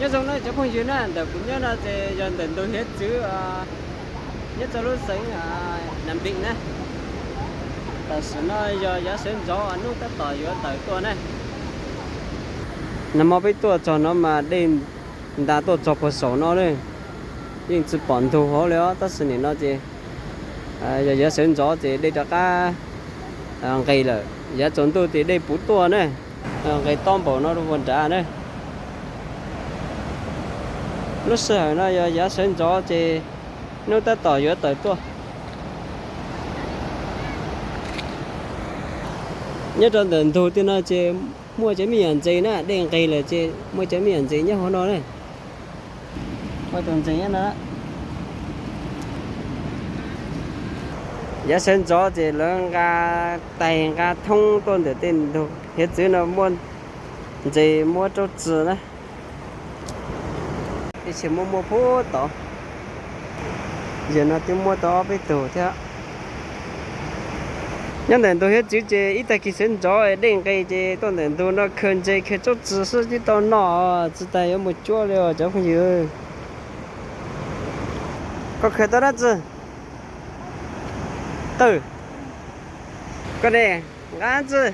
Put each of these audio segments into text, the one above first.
Nyob zoo na cov phooj ywg na, ntawm kuv nyob no ces yog ntawm ntug hiav txwv nyob rau lub xeev Nam Npim na. Tam sim no yog yav sawv ntxov hnub tab tom yuav tawm tuaj na. Nag hmo peb tuaj txog no mas dej nta tuaj txog puag saum no na, yeej tsis pom ntug hauv li os. Tab sis nim no ces yog yav sawv ntxov ces dej rov qab nqis lawm, yav tsaus ntuj ces dej puv tuaj na, nqis tob npaum no rau puag nrad na. Lub sij hawm no yog yav sawv ntxov ces hnub tab tom yuav tawm tuaj. Nyob rau ntawm ntug tej no ces muaj cov me nyuam ntses na, dej nqis lawm ces muaj cov me nyuam ntses nyob hauv no na. Muaj tus ntses nyob no. Yav sawv ntxov ces lawv nqa tais nqa thoob tuaj ntawm tej ntug hiav txwv no muab ntses muab raub txi na. Ib txhia muab muab puag tod, yog no twb muab tau ob peb tug thiab. Nyob ntawm ntug hiav txwv ces ib tag kis sawv ntxov dej nqis ces tuaj ntawm ntug no khaws ntses khaws raub txi xwb twb tau noj, tsis tas yuav mus cuab li os cov phooj ywg. Koj khaws tau dab tsi? Tawm. Koj ne, nqa tsi?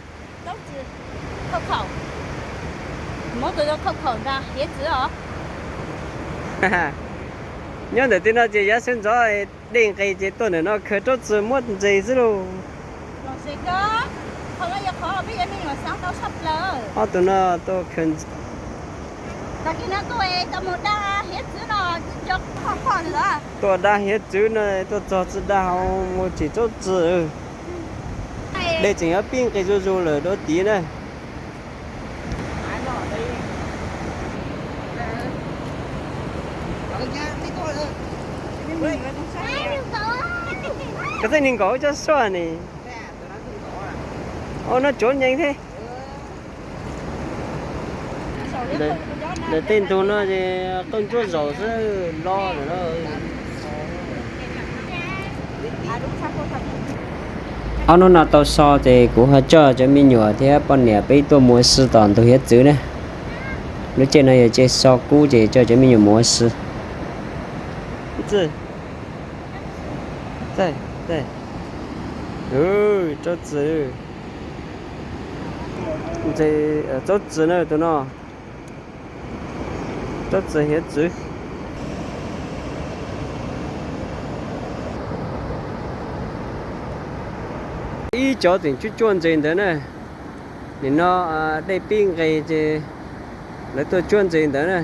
Nyob ntawm tej no ces yav sawv ntxov dej nqis ces tuaj ntawm no khaws raub txi muab ntses xwb lauj. Ob tug no tuaj khaws, tuaj da hiav txwv no, tuaj txog tsis da hauv mus tsim raub txi. Dej tseem yuav pib nqis zuj zus lawm dua tid na. Koj txeej niag nkaum coj suaj ni. Ua no tsuav nyees thiab. Ntawm tej ntug no ces qawj ntsuab zaum xwb los lawm. Ob hnub no tau so ces kuv ho coj cov me nyuam thiab poj niam peb tuaj mus ua si tom ntug hiav txwv na. Lub caij no yog caij so kub ces coj cov me nyuam mus ua si. Raub txi, raub txi na tus no. Raub txi hiav txwv. Ib cov tseem cuab cuab ntses ntawd na. Nim no dej pib nqis ces lawv tuaj cuab ntses ntawd na.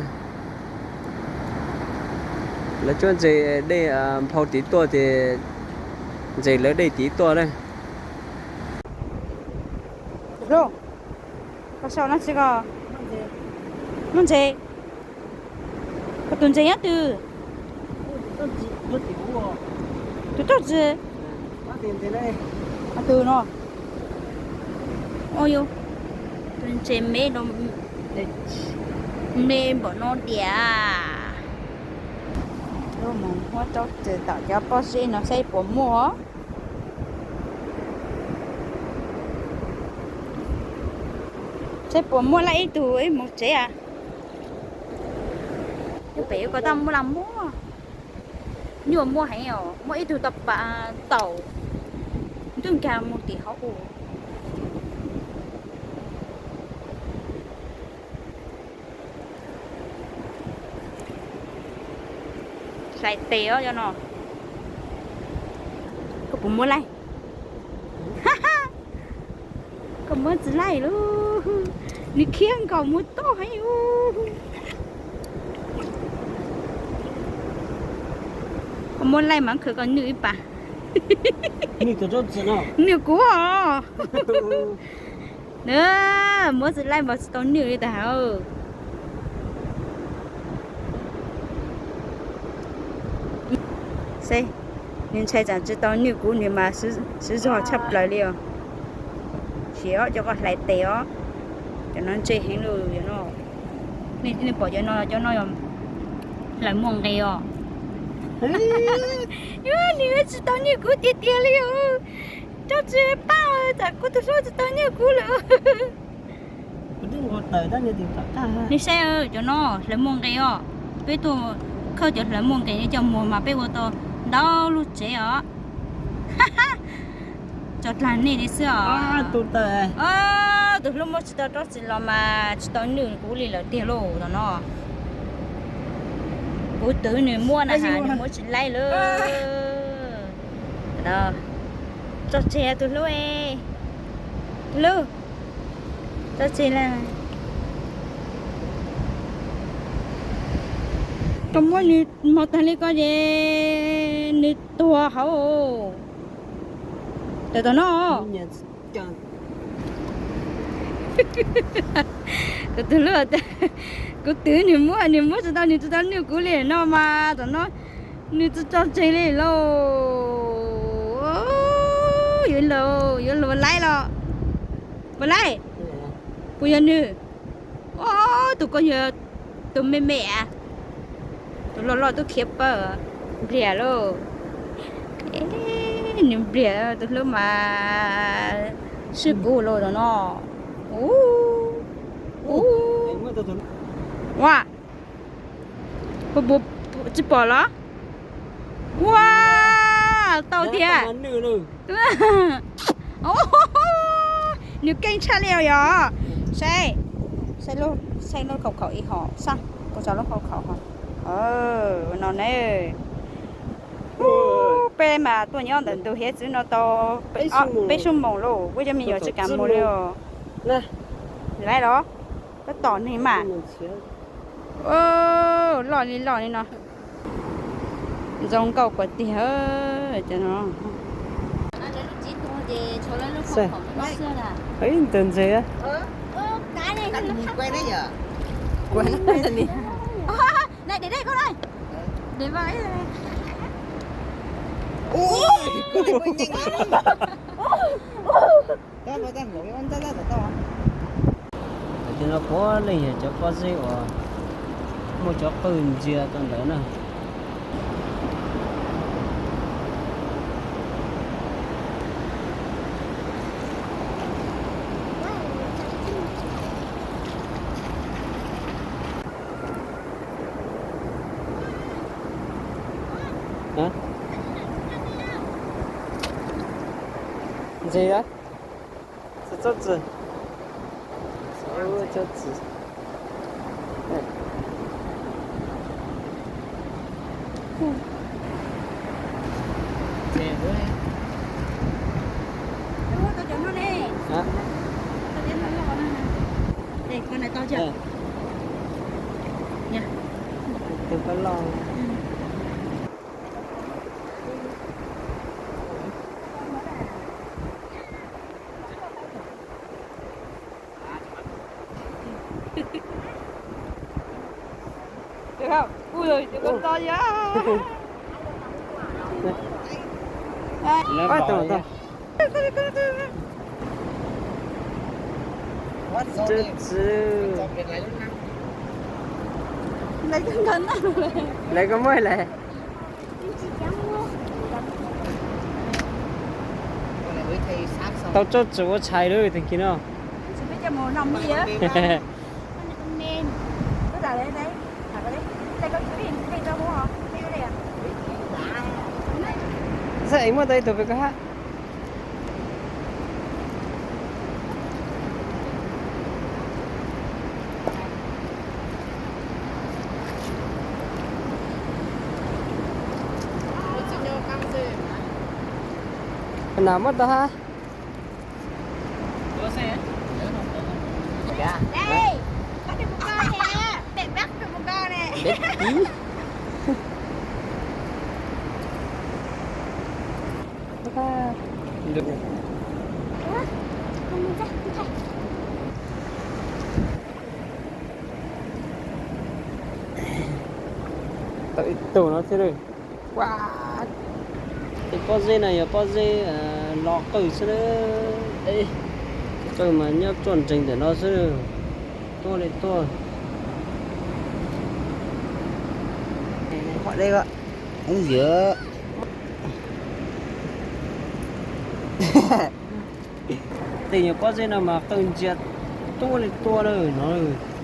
Lawv cuab ntses dej nphau tid tuaj ces ntses lawv dej tid tuaj na. Koj sau no tsis ko muaj ntses. Koj tus ntses nyob twg? Tus raub txi. Tus no. Tus ntses me, me npaum no tiag. Mus muab raub txi tom cov pob zeb no saib puas muaj. Saib puas muaj laj ib tug ib mus tsev a. Pem ko tau muaj laj muaj. Nyuaj muaj heev os, muaj ib tug tau pam taum ntuj nkag mus tim hauv ua. Hlais tes os cov no. Koj puas muab laij? Koj muab tsis laij lauj. Nws khiav nkaus mus tod heev. Koj muab laij mas khwv koj nwj ib pas. Nwj kuv os. Muab tsis laij mas tsis tau nwj li tas hauv. Seb, nws ntshai tsam tsis tau nwj kuv nws mas siv zog tshaj plaws li os. Siv os cov koj hlais tes os. Cov no ntse heev li no. Nej pom cov no, cov no yog hlais muaj nqis os. Nws tsis tau nwj kuv tiag tiag li os. Raub tsi pab tsam kuv tus hlub tsis tau nwj kuv lawm. Nej saib cov no hlawv muaj nqis os. Peb tuaj khawb cov hlawv muaj nqis coj mus mas peb ua tau ntau lub tsev os. Tso dlag nej li xwb os. Tus hlub muab tsis tau tsob txiv los mas tsis tau nws kuv li lawm tiag lauj no. Kuv twv nws muab na, nws muab tsis laib lawm. Tso tseg tus hlub, hlub, tso tseg na. Koj muab nws mos tag li ko ces nws tuag hauv. Tam tom no, tus hlub, kuv twv nws muab, nws muab tsis tau, nws tsis tau nws kuv li no mas tam no nws tsis tso tseg li lauj. Yuav luag laib los, puas laib? Puas yog nws? Tus ko yog tus me me, tus loj loj tub khiav pawg, npliag lauj. Nws npliag, tus hlub mas swb kuv lauj no. Ua, tsis pom los? Ua, tau tiag. Nws keej tshaj li os yog. Saib, saib lub khaum khaum ib hom, saib, kuv tso lub khaum khaum ho. No ne. Peb mas tuaj nyob ntawm ntug hiav txwv no tau peb xuab moos lauj, kuv cov me nyuam tsis kam mus li os. Laiv los, koj tom neeg mas. Loj li loj li no. Zoo nkauj kawg tiag cov no. Ntawm ntses. Tam sim no puav leej yog cov pob zeb uas muaj cov qwj ntsia rau ntawd na. Ntses, tsob txi, tsob txi. Tus koj loj. Lawv koj muaj lawm. Tau tsob txwm ua tshais lawm tag kis no. Saib es muaj tau ib tug pem koj hab. Nas muab tau hab. Tau ib tug no thiab. Ua, tej pob zeb no yog pob zeb los qwj xwb na. Qwj mas nyob tsuaj nreeg ntawm no xwb. Tuaj li tuaj. Tej nyuag pob zeb no mas qwj ntsia Tuaj li tuaj lawm no,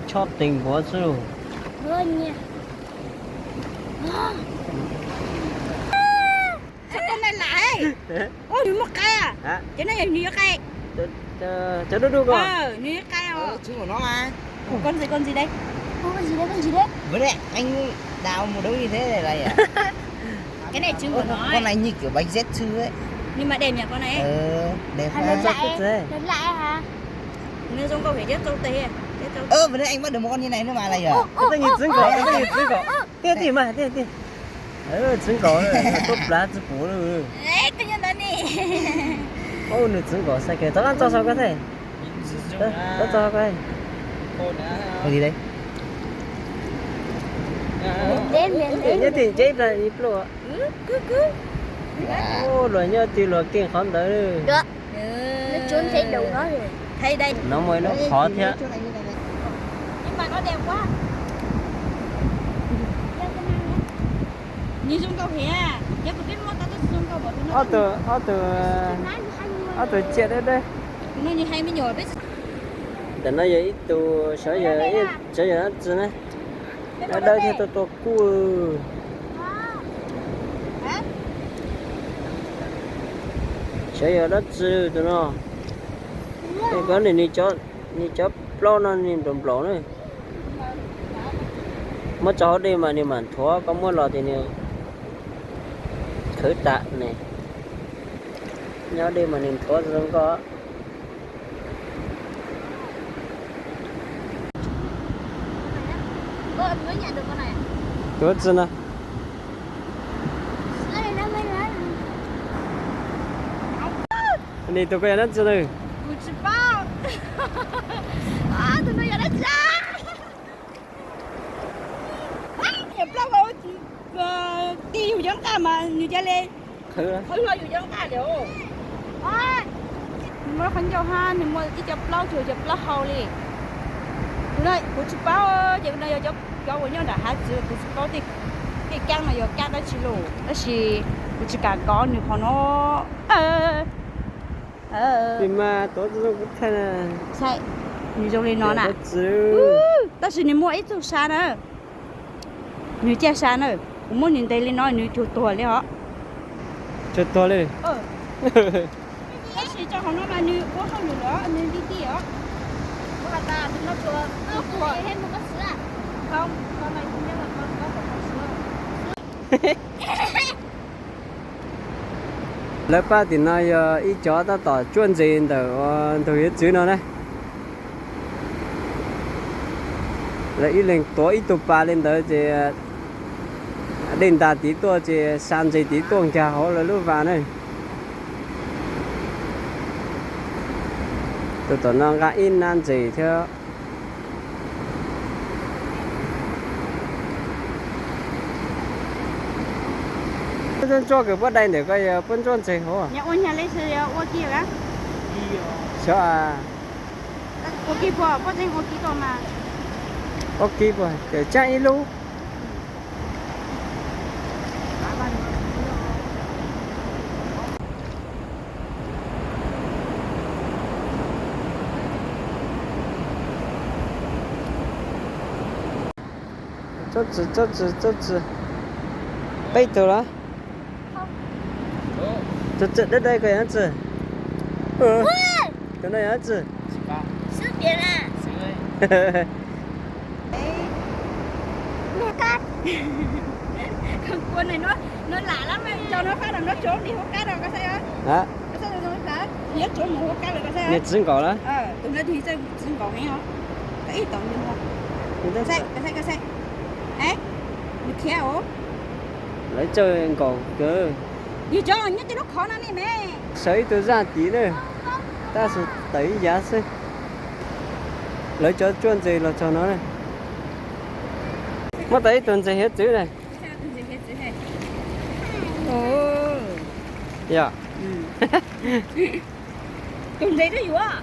chob tees npav xwb lauj. Sao con này lạ ấy? Ôi, nws muaj qe à? Hả? Cov no yog nws yuav qe. Cho, cho, cho đúc đúc con. Ờ, nws yuav qe os. Ờ, trứng của nó mà. Ủa, con gì, con gì đây? Con gì đấy, con gì đấy? Với lại anh đào một đống như thế này là à? Cái này trứng của nó ấy. Con này như kiểu bánh Z sư ấy. Nhưng mà đẹp nhỉ con này ấy. Ờ, đẹp ha. Nó lạ ấy. Nó lạ ấy hả? Nó giống con phải chết trâu tê. Chết trâu. Ơ, vừa nãy anh bắt được một con như này nữa mà là à? Ơ, ơ, ơ, ơ, ơ, ơ, ơ. Tij tij mas, tij tij. Txwv nkaus, tuaj plav txwv puv lawm. Ub, nws txwv nkaus xav kev, txhob txo sau koj thiab. Txhob txo koj. Ua li dab. Nyob tim nceb ib pluj. Ub, luag nyob tim luag keej qhov ntawd. Nó muaj ib lub qhov thiab. Ob tug, ob tug, ob tug tsiaj dawb dawb. Ntawm no yog ib tug, sawv yog, sawv yog dab tsi na. Dawb dawb thiab tuaj tua kuj. Sawv yog dab tsi tus no. Koj niam, nws cov plaub no nws nplaum nplaum na. Muab tso hauv dej mas nws mam nthuav, koj muab los ces nws khwv tas ne. Nyob dej mas nws nthuav zoo nkauj. Tus dab tsi no? Nws tus koj yog dab tsi na? Kuv tsis paub. Tus no yog dab tsi? Yog plaub hau, tij yus cov nqaj mas nws ca le qhwv hlo yus cov nqaj li. Nws muaj qhov ncauj hab nws muaj ib co plaub cuag cov plaub hau li. Kuv tsis paub, ces no yog cov uas nyob nram hav txwv, kuv tsis paub tej kaab no yog kaab dab tsi lawm, tab sis kuv tsis kam kov nws qhov no. Mas tuav zoo kuv thaij. Nws zoo li no na. Tab sis nws muaj ib txoj sa na. Nws caj sa na. Kuv muab nws ntes li no nws cuag tuag li os. Cuag tuag li. Tab sis tso hauv no mas nws ua hauj lwm los nws nti ti os. Kuv has tas tus no tuag. Lawv pab tim no yog ib cov tab tom tsuaj ntses ntawm ntug hiav txwv no na. Lawv ib leeg tuav ib tug pas li ntawd ces dej ntas tid tuaj ces sa ntses tid tuaj nkag hauv lawv lub vas na. Tus tom no nqa ib nab ntses thiab. Ntsuab kws puab dai ntawm ko yog puab ntsuab ntses hauv. Xyov a. Ua kib puas, tseem tsaab ib lub. Tsob txwv, tsob txwv, tsob txwv. Peb tug los? Tus txwv dawb dawb ko yog tsi? Tus no yog tsi? Nws txwv nkaus lawm. Lawv txwv nkaus kawg. Sawv ib tug zaj tid na, tab sis tawm ib yav xwb. Lawv cov tsuaj ntses los txog no na. Muab tau ib tug ntses hiav txwv na. Yog. Tus ntses twb yuav.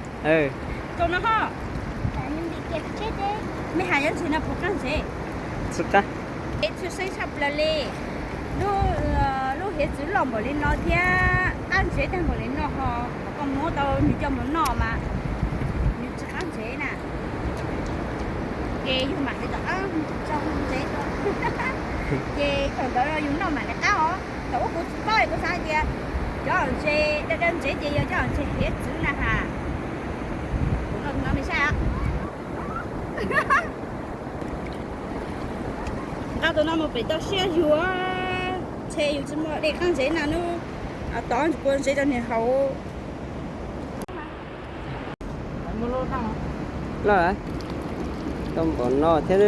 Tus no ho. Mej has yuav ntses no puas qab ntses? Tsis qab. Tshwj xeeb tshaj plaws li. Lub hiav txwv loj npaum li no thiab qab ntses tag npaum li no ho koj muab tau nws coj mus noj mas nws tsis qab ntses na. Ces yus mam li rov qab tso ntsev rau. Ces thaum ntawd yus noj mam li qab os. Thaum ub kuv tsis paub es kuv xav hais tias cov ntses daw daw ntsev ces yog cov ntses hiav txwv na has. Kuv noj tus no me saib. Nqa tus no mus pem toj siab yug, ntshe yus tsis muaj dej qab ntsev na nub, tov tsis pua ntsev rau niag haus. Loj, tau npaum no thiab.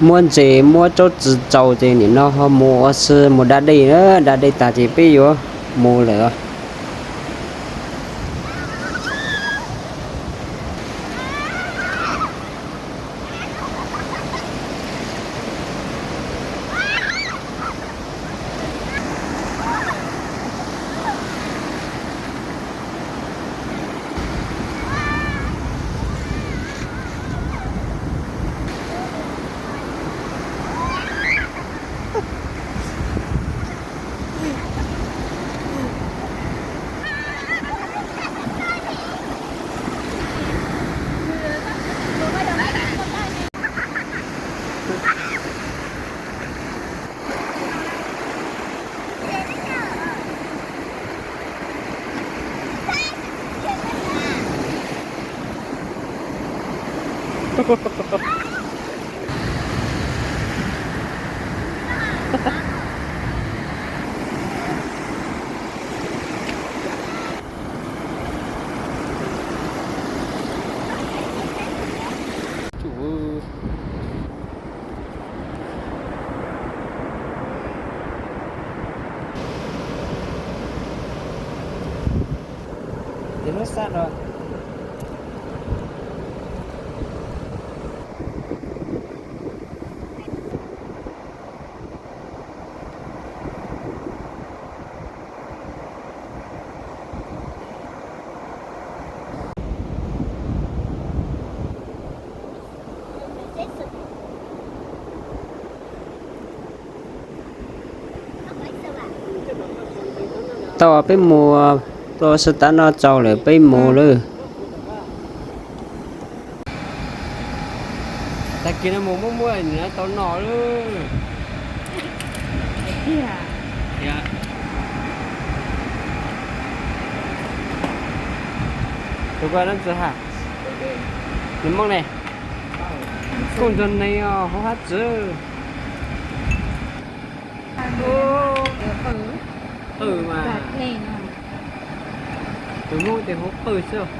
Muab ntses muab tsob txwv tsaus ces nim no ho mus ua si mus da dej, da dej tas ces peb yuav mus lawm. Ces lub xab no. Tau, peb mus, tau sawv tav no tsaus lawm peb mus lawm. Tag kis no mus muaj muaj tau no lawm. Tus ko dab tsi ha? Nws Hmoob ne. Kuj nrog neeg os, hauv hab txwv. Qwj mas. Tus Hmoob tias hauv qwj xwb.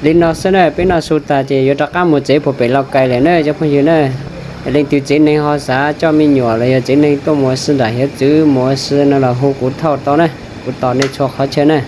Li no xwb na, peb noj su tas ces yuav rov qab mus tsev puag pem Lauj Kais lawm na cov phooj ywg na. Leej twg tsev neeg ho xav coj me nyuam los yog tsev neeg tuaj mus ua si nram hiav txwv mus ua si no los hu kuv thauj tau na, kuv tos nej txhua qhov chaw na.